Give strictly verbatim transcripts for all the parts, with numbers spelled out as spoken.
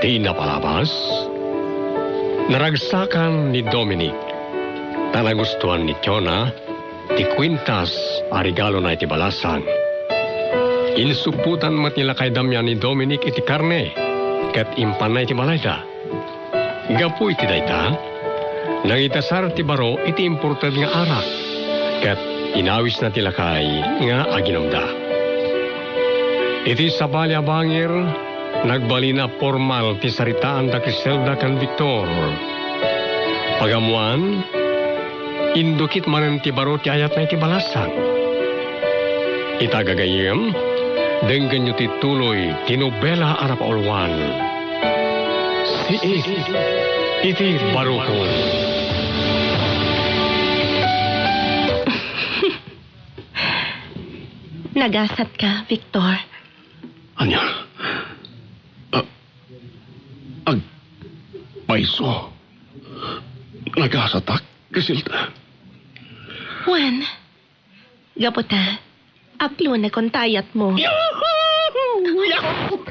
Ti napalabas, naragsakan ni Dominic, ta nagustuan ni Tiona ti kuintas a regalona iti balasang. Insuppotan met ni lakay Damian ni Dominic iti karne, ket impanna iti balayda. Gapu iti dayta, nangidasar ti baro iti imported nga arak, ket inawisna ti lakay nga aginumda. Iti sabali a bangir, nagbalin a pormal ti saritaan da Criselda ken Victor. Pagammoan, indukit manen ti baro ti ayatna iti balasang. Ita gagayyem, denggenyo ti tuloy ti nobela a napauluan. Siik iti barukon. Nagasat ka, Victor. Ania? A-, agpayso? Nagasatak, Criselda? Wen, gapu ta, aklonakon ta ayatmo. Yahoo! Yahoo!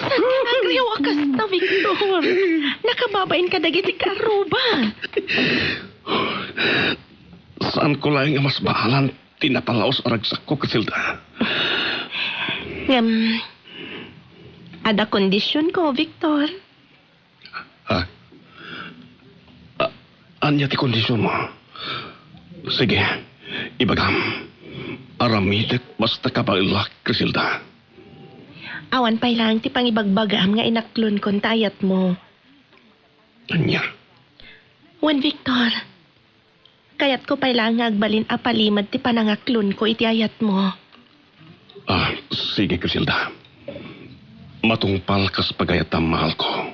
Saan ka nga agriaw a kasta, Victor? Nakababain kadagiti kaarruba. Saanko laeng a mas baalan ti napalaos a ragsakko, Criselda. Ngem, adda kondisionko, Victor. Ha? A-, ania ti kondisionmo? Sige, ibagam. Aramidek basta kabaelak, Criselda. Awan pay laeng ti pangibagbagam nga inaklonkon ta ayatmo. Ania? Wen, Victor, kayatko pay laeng nga agbalin a palimed ti panangaklonko iti ayatmo. Ah, sige, Criselda. Matungpal kas pagayat a mahalko.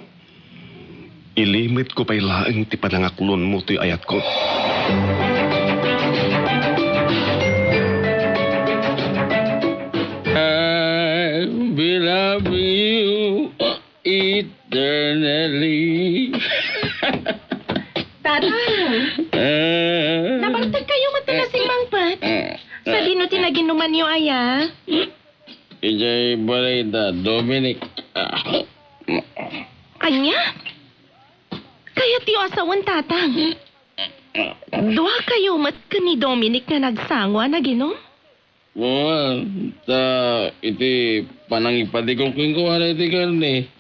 Ilimitko pay laeng ti panangaklonmo ti ayatko. I will love you eternally. Tatang! Ah. Nabartek kayo met ta nasingmangpet? Ah. Sadino ti naginumanyo aya? Idiay balay da Dominic. Ah. Ania? Kayatyo a sawen, Tatang? Dua kayo met ken ni Dominic nga nagsango a naginum? Wen, ta iti panangipadikon kenkuana iti karne,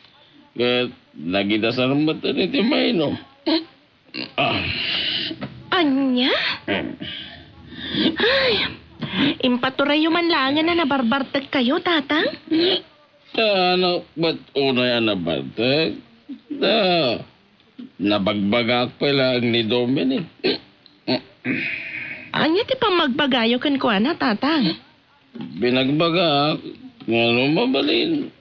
ket nagidasar met iti mainum. Ah. Ania? Hmm. Ay, impaturayyo man laengen a nabarbartek kayo, Tatang? Ano, ba't unay a nabartek? Da, nabagbagaak pay laeng ni Dominic. Ania ti pammagbagayo kenkuana, Tatang? Binagbagaak nga no mabalin,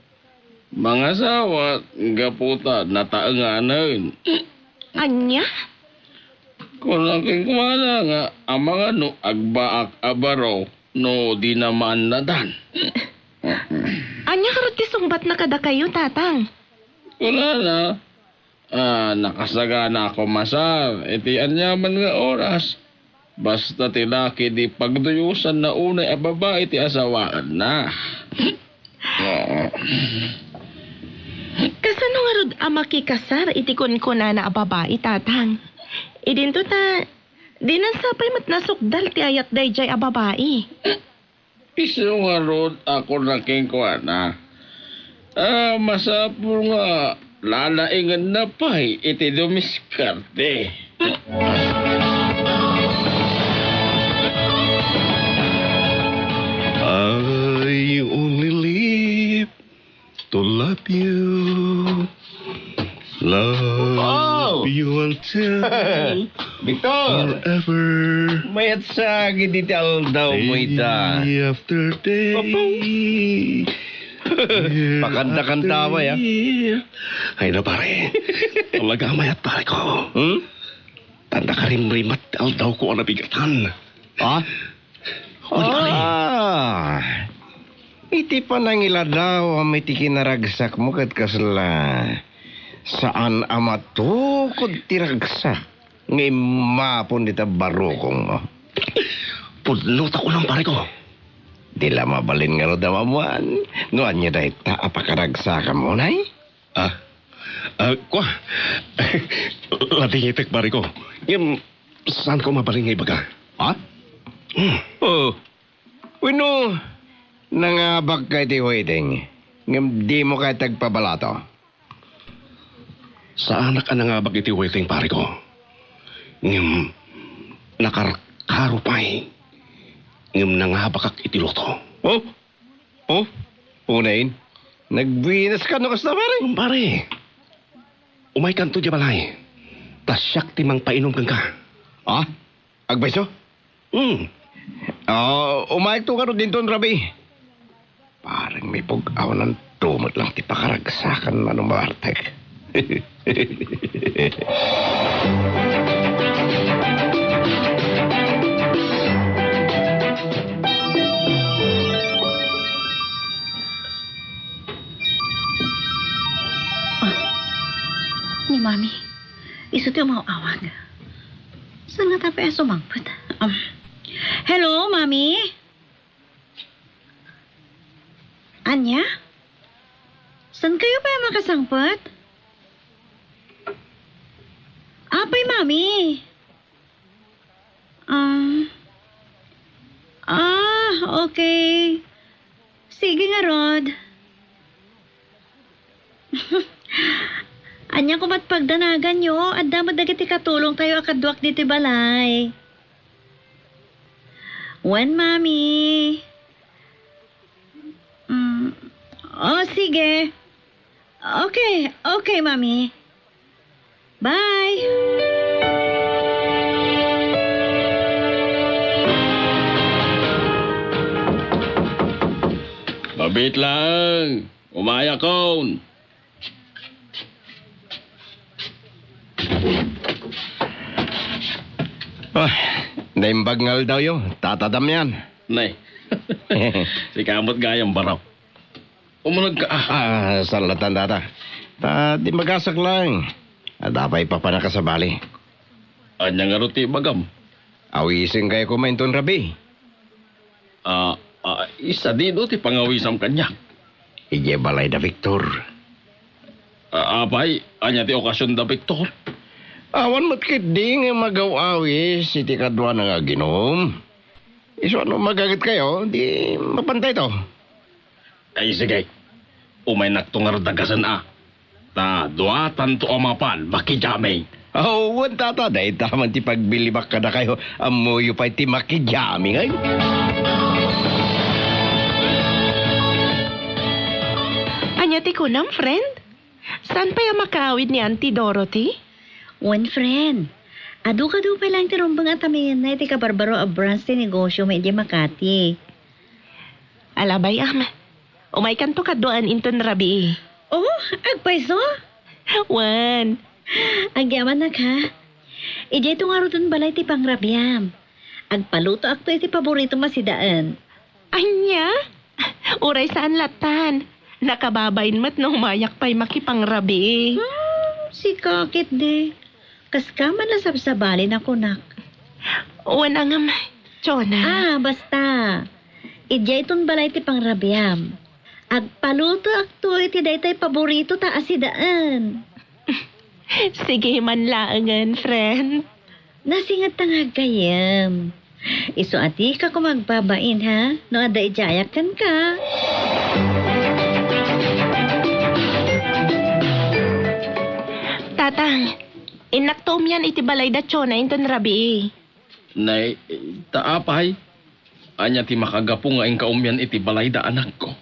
mangasawa gapu ta nataenganen. Ania? Kuna kenkuana nga amangan no agbaak a baro no di na maannadan. Ania ngarud ti sungbatna kadakayo, Tatang? Kunana, a, nakasagana a kumasar iti aniaman nga oras, basta ti laki di pagduyosanna unay a babai ti asawaanna. Oo. Kasano ngarud a makikasar iti kunkunana a babai, Tatang? Idinto ta, dinan sapay met nasukdal ti ayat daydiay a babai. Isu ngarud a kuna kenkuana, a, masapul nga lalaingenna pay iti dumiskarte. I only live to love you. Love you until Victor! Forever. Mayat sa agid iti aldaw mo ita. Day after day. Pakanta-kanta ba, ya? Ay na, pare. Talaga mayat, pare ko. Hmm? Tanda ka rin rimat aldaw ko ang nabigatan. Ha? Kuan, pare. Ah, iti panangiladawam iti kinaragsakmo ket kasla saan a matukod ti ragsak nga immapon dita barukongmo. Pudno ta kunam, pare ko. Di la mabalin ngarud a maammuan no ania dayta a pakaragsakammo, nay? Ah, Ah, kua. Ladingitek, pare ko. Ngem, saanko mabalin nga ibaga? Ha? Hmm. Oh. Wenno, nangabakka iti wedding, ngem dimo kayat agpabalato? Saanak a nangabak iti wedding, pare ko. Ngem, nakarkaro pay. Ngem, nangabakak iti loto. Oh? Oh? Unayen? Nagbuenas ka no kasta, pare? Pare, umaykanto diay balay. Ta siak ti mangpainom kenka. Ah? Agpayso? Hmm. Ah, umayakto ngarud dinton, Rabi. Parang may pug-awnanto met lang ti pakaragsakan, Manong Bartek. Ah, ni Mami. Isu ti umaw-awag. Saan nga tapay a sumangpet? Um, hello, Mami? Ania? Saan kayo pa makasangpet? Apay, Mami? Ah, ah, okay. Sige ngarud. Ania komat pagdanaganyo? Adda met dagiti katulongtayo a kaduak ditoy balay. Wen, Mami. Mm. Oh, sige. Okay, okay, Mami. Bye. Mabiit lang. Umayakon. Ah, naimbag nga aldawyo, Tata Damian. Nay. Sika met gayam, Baro. Umuneg ka, ah. Ah, saan latta, Tata. Ta, di magasaklang. Adda pay papanaka sabali. Ania ngarud ti ibagam? Awisen kayo koma inton rabii. Ah, ah, sadino ti pangawisam kaniak? Idiay balay da Victor. Ah, apay, ania ti okasion da Victor? Awan met ketdi nga magaw-awis iti kaduana nga aginum. Isu a no magaget kayo, di mapantayto. Ay, sige. Umaynakto ngarud a gasen a. Ta duatanto a mapan makijamming. Aw, wen, Tata, dayta man ti pagbilibak kadakayo. Ammoyo pay ti makijamming, ay. Ania ti kunam, friend? Saan pay a makaawid ni Auntie Dorothy? Wen, friend. Adu-kadu pay laeng ti rumbeng a tamiyenna iti kabarbaro a branch ti negosiona idiay Makati. Ala bay, am. Umaykanto kaduaen inton rabii. Oh, agpayso? Wen. Agyamanak, ha? Idiayto ngaruden balay ti pangrabiam. Agpalutoakto iti paboritom a sidaen. Ania? Uray saan lattan. Nakababain met no umayak pay makipangrabii. Hmm, sika ketdi. Kaska man a sabsabali a kunak. Wen, ngem, Chona. Ah, basta. Idiayton balay ti pangrabiam. Agpalutoakto iti daytoy paboritota a sidaen. Sige man laengen, friend. Nasingetka nga gayyem. Isu a dika koma agbabain, ha? No adda idiayak kenka. Tatang, innakto umian iti balay da Chona inton rabii. Nay, ta apay? Ania ti makagapu nga inka umian iti balay da anakko?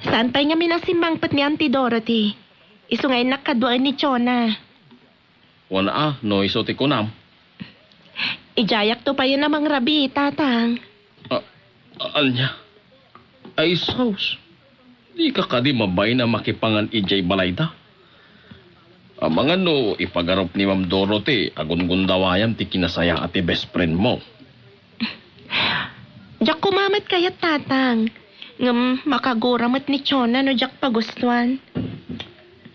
Saan pay ngamin a simmangpet ni Auntie Dorothy. Isu nga innak kaduaen ni Chona. Wen a, no isu ti kunam. Idiayakto payen a mangrabii, Tatang. A-, ania? Ay, sus. Dika kadi mabain a makipangan idiay balayda? Amangan no ipagarup ni Ma'am Dorothy a gundawayam ti kinasayaat ti best friend mo. Diak koma met kayat, Tatang. Ngem makagura met ni Chona no diak pagustuan.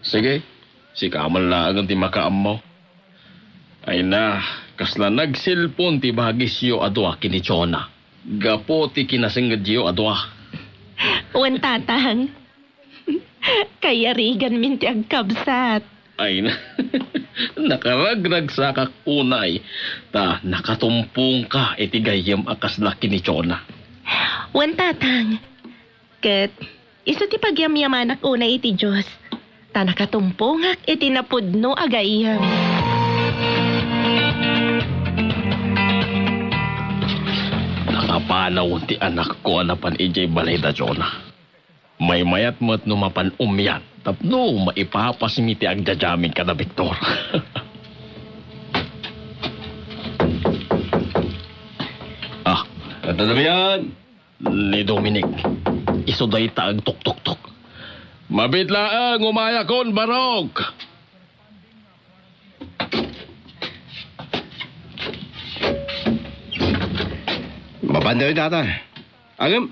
Sige, sika man laengen ti makaammo. Ay na, kasla nagselpon ti bagisyo a dua ken ni Chona. Gapu ti kinasengngedyo a dua. Wen, Tatang. Kayariganmin ti agkabsat. Ay, na-, nakaragragsakak unay, ta nakatumpongka iti gayyem a kasla ken ni Jonah. Wen, Tatang. Ket isu ti pagyamyamanak unay iti Dios, ta nakatumpongak iti napudno a gayyem. Nakapanaw ti anakko a napan idiay balay da Jonah. Maymayat met no mapan umyan tapno maipapasmi ti agdadamig kada Victor. Ah, Tata Damian! Ni Dominic. Isu dayta agtuktoktok. Mabiit laeng, umayakon, Barok! Mapandayo, Tata. Ngem,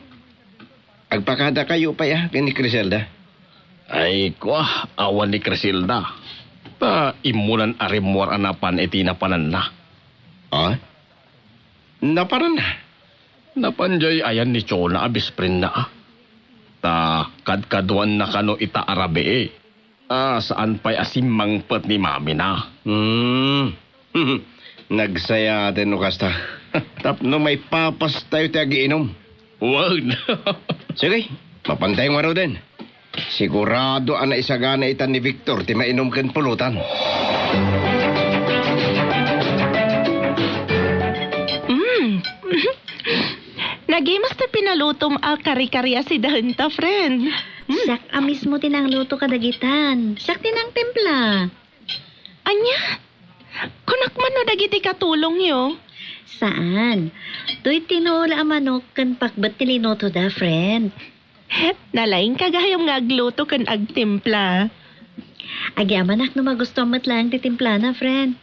agpakadakayo pay a ken ni Criselda? Ay, kua, awan ni Criselda. Ta immunan a rimmuar a napan iti napananna. Ah? Napananna? Napan jay ayan ni Jonah a best friendna, a. Ta kadkaduanna kano ita a rabii. Ah, saan pay a simmangpet ni mamina. Hmm. Nagsayaten no kasta. Tapno maipapastayo ti agiinom. Wen. Sige, mapantayo ngaruden. Sigurado a naisagana ita ni Victor ti mainom ken pulutan. Mm. Nagimas ti pinalutom a kare-kare a sidaenta, friend. Mm. Siak a mismo ti nangluto kadagitan. Siak ti nangtimpla. Ania? Kunak man no dagiti katulongyo? Saan. Toy tinuol a manok ken pakbet ti linutoda, friend. Nalaingka gayam nga agluto ken agtimpla. Agyamanak no magustuam met laeng ti timplana, friend.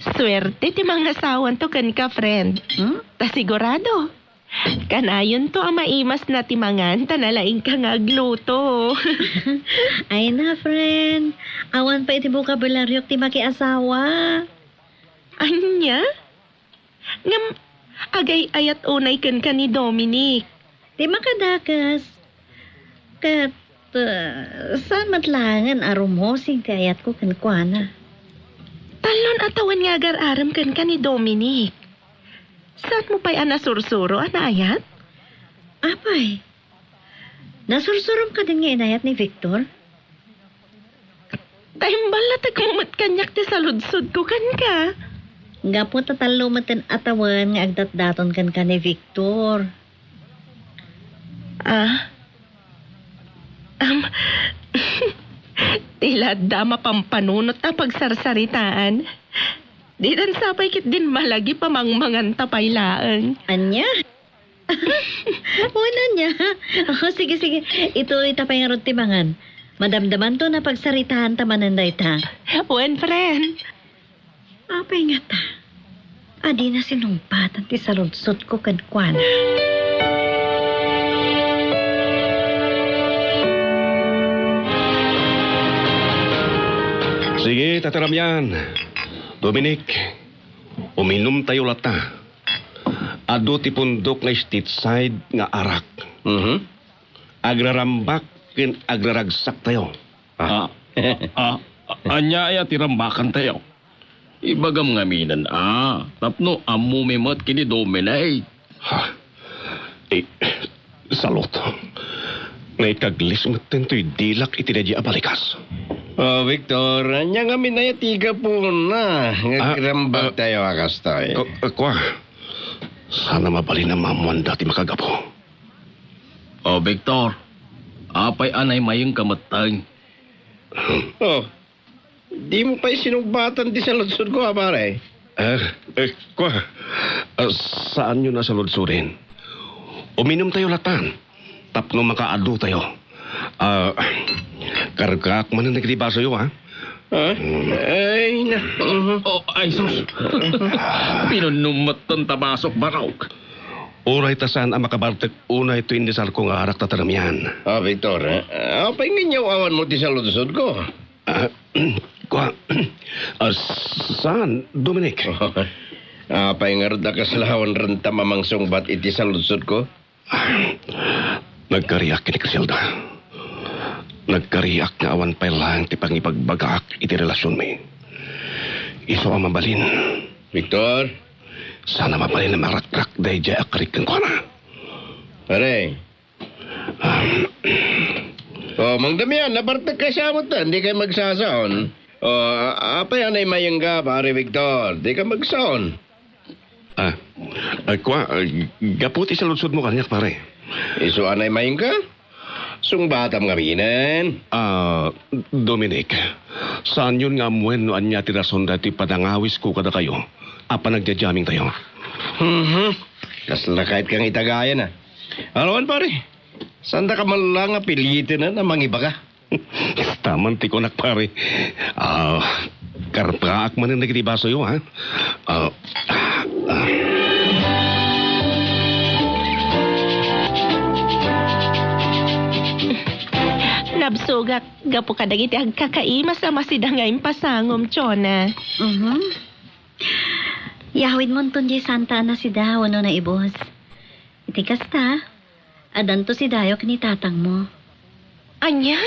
Suerte ti mangasawanto kenka, friend. Hmm? Ta sigurado, kanayonto a maimasna ti mangan ta nalaingka nga agluto. Ay na, friend. Awan pay iti bokabularyok ti makiasawa. Ania? Ngem, agay-ayat unay kenka ni Dominic. Ti makadakes. Ket, uh, saan met laengen a rumosing ti ayatko kenkuana? Talon a tawen nga agar-arem kenka ni Dominic. Saanmo pay a nasursuro a naayat? Apay, nasursurom kadin nga inayat ni Victor? Ta imballatekmo met kaniak ti saludsodko kenka. Gapu ta tallo met ti tawen nga agdatdaton kenka ni Victor. Ah? Am, ti la adda a mapampanunot a pagsarsaritaan. Didan sapay ket din malagi pamangmanganta pay laeng. Ania? Wen, ania? O, sige, sige. Ituloyta pay ngarud ti mangan. Madamdamanto a pagsaritaanta manen dayta. Wen, friend. Apay ngata a dina sinungbatan ti saludsodko kenkuana? Sige, Tata Damian. Dominic, uminumtayo latta. Adu ti pundok nga Stateside nga arak. Mhm. Agrarambak ken agraragsaktayo. Ah. Ah, ah, ania aya ti rambakantayo? Ibagam ngaminen a, tapno ammomi met ken ni Dominic. Ha? Eh, Salot. Naikaglis metten toy dilak iti daydi a balikas. Oh, Victor, ania ngamin aya ti gapuna nga Ah, agrambaktayo a kastoy? Oh, ah, kua, saan a mabalin a maammoanda ti makagapu. Oh, Victor, apay a naimayengka metten? Oh, dimo pay sinungbatan ti saludsodko, a, pare? Eh, eh, kua, ah, saanyo a saludsoden. Uminumtayo latan tapno makaadutayo. Ah, kargaak manen dagiti basoyo, ha? Ha? Mm. Ay, na. Mhm. Oh, ay, sus. Pinunnom metten ta basok, Barok. Uray ta saan a makabartek unay toy indisalko nga arak, Tata Damian. Ah, Victor, eh? Apay nga inyaw-awanmo ti saludsodko? Ah, kua, ah, saan, Dominic? Apay ngarud a kasla awan rentam a mangsungbat iti saludsodko? Ah, Nagkariak ken ni Criselda. Nagkariak nga awan pay laeng ti pangibagbagaak iti relasionmi. Isu a mabalin. Victor? Saan a mabalin a marakrak daydiay a karik kenkuana. Pare. Um, Oh, Mang Damian, nabartek ka sa amot, ah. Hindi kayo magsasaon. Oh, a-, apay anay mayengga, pare Victor? Di ka magsaon. Ah, ah, kwa, ah, gapu ti saludsodmo kaniak, pare. Isu anay mayengka? Sungbatam ngaminen. Ah, Dominic, saanyon nga ammoen no ania ti rason daytoy panangawisko kadakayo a panagdiadiamingtayo? Mhm. Kasla kayat kang itagayan, ah. Awan, pare. Saan da ka man lang a piliten a mangibaga? Taman ti kunak, pare. Ah, karpaak manen dagiti basoyo, ha? Ah, ah. Nabsogak gapu kadagiti agkakaimas a masida nga impasangom, Chona. Mhm. Yawidmonton diay santa a nasida wenno naibus. Iti kasta, addanto sidayo ken ni tatangmo. Ania?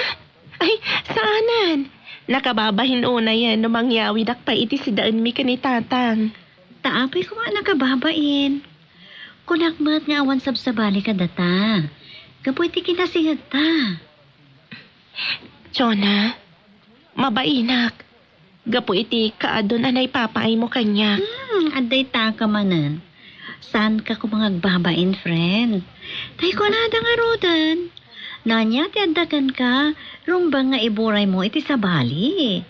Ay, saanen. Nakababain unayen no mangyawidak pay iti sidaenmi ken ni tatang. Ta apay koma a nakababain? Kunak met nga awan sabsabali kadata. Gapu iti kinasingegta. Chona, mabainak. Gapu iti kaadun a naipapaaymo kaniak. Hmm, adda ita ka manen. Saanka koma nga agbabain, friend. Tay kunada ngaruden. No ania ti adda kenka, rumbeng nga iburaymo iti sabali.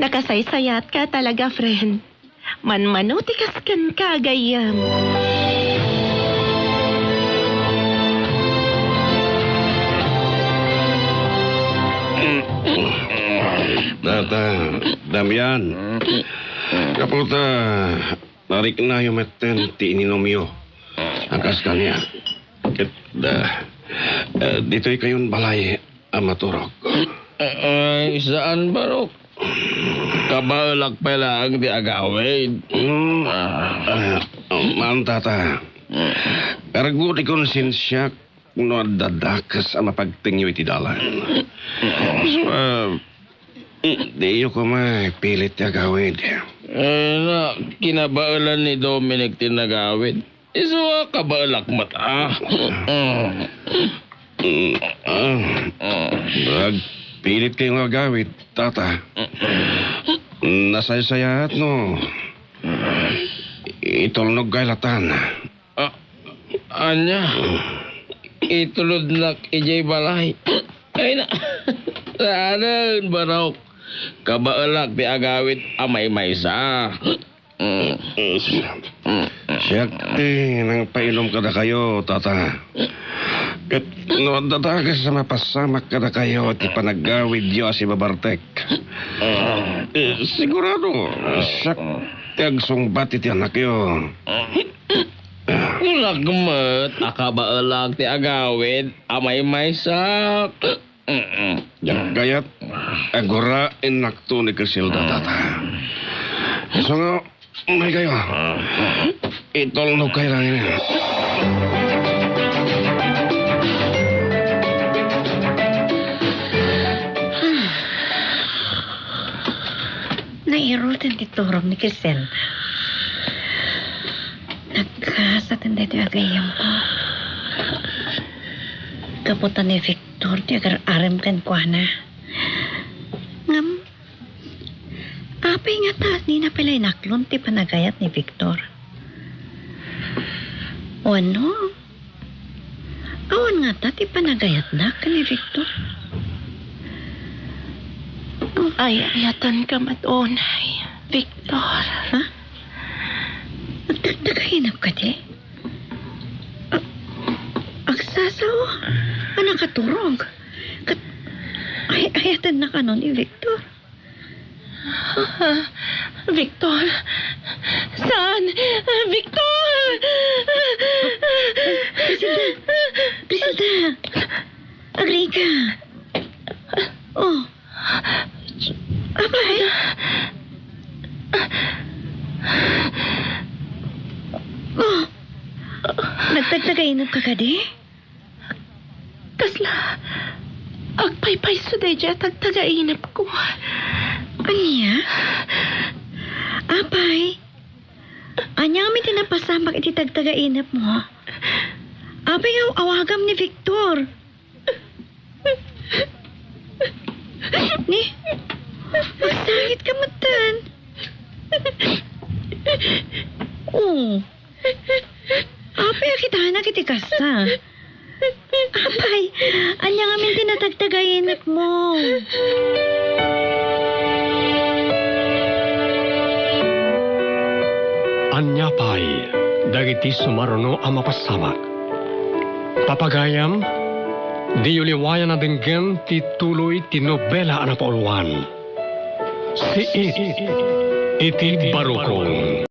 Nakasaysayaatka talaga, friend. Manmano ti kas kenka, gayyem. Tata, Damian. Gapu ta nariknayo metten ti ininumyo a kas kaniak. Ket, ah, ah, ditoy kayon balay a maturog. Ay, saan, Barok. Kabaelak pay laeng ti agawid. Hmm, ah, ah, maan, tata. Kargo ti konsensiak no adda dakes a mapagtengyo iti dalan. So, ah, diyo koma ipilit ti agawid. Eh, na, kinabaelan ni Dominic ti nagawid. Isu a kabaelak met, ah. Mm, ah. Agpilit kayo nga agawid, tata. Nasaysayaat no itulnog kay latan. Ah, ania? Itulodnak idiay balay. Ay na. Saanen, Barok. Kabaelak ti agawid a maymaysa. Mm. Siak ti nangpainom kadakayo, tata. Ket no adda dakes a mapasamak kadakayo ti panagawidyo a sibabartek, eh, sigurado, siak ti agsungbat iti anakyo. Kunak met a kabaelak ti agawid a maymaysa. Mm-mm. Diak kayat a guraennakto ni Criselda, tata. Isu nga, umay kayo. Itulnog kayo lang ini. Nairutan ti turog ni Criselda. Nagkasat daytoy a gayyemko. Gapu ta ni Victor ti agar-arem kenkuana. Ngem, apay ngata a dina pay la inaklon ti panagayat ni Victor? Wenno, awan ngata ti panagayatna ken ni Victor? Ay-ayatenka met unay, Victor. Ha? Agdagdagainep kadi? Ag-, agsasao a nakaturog. Ket ay-, ayatennak kano ni Victor? Victor! Saan? Victor! Criselda! Criselda! Agriika! Oh. Apay? Oh. Nagtagtagainep ka kadi? payso daydiay a tagtagainepko. Ania? Apay, ania ngamin ti napasamak iti tagtagainepmo? Apay nga aw-awagam ni Victor? Ni, agsangit ka metten. Oh. Apay a kitanak iti kasta? Apay, ania ngamin ti natagtagainepmo? Ania pay dagiti sumaruno a mapasamak? Papagayam, diyo liwayan a denggen ti tuloy ti nobela a napauluan. Siit iti barukon.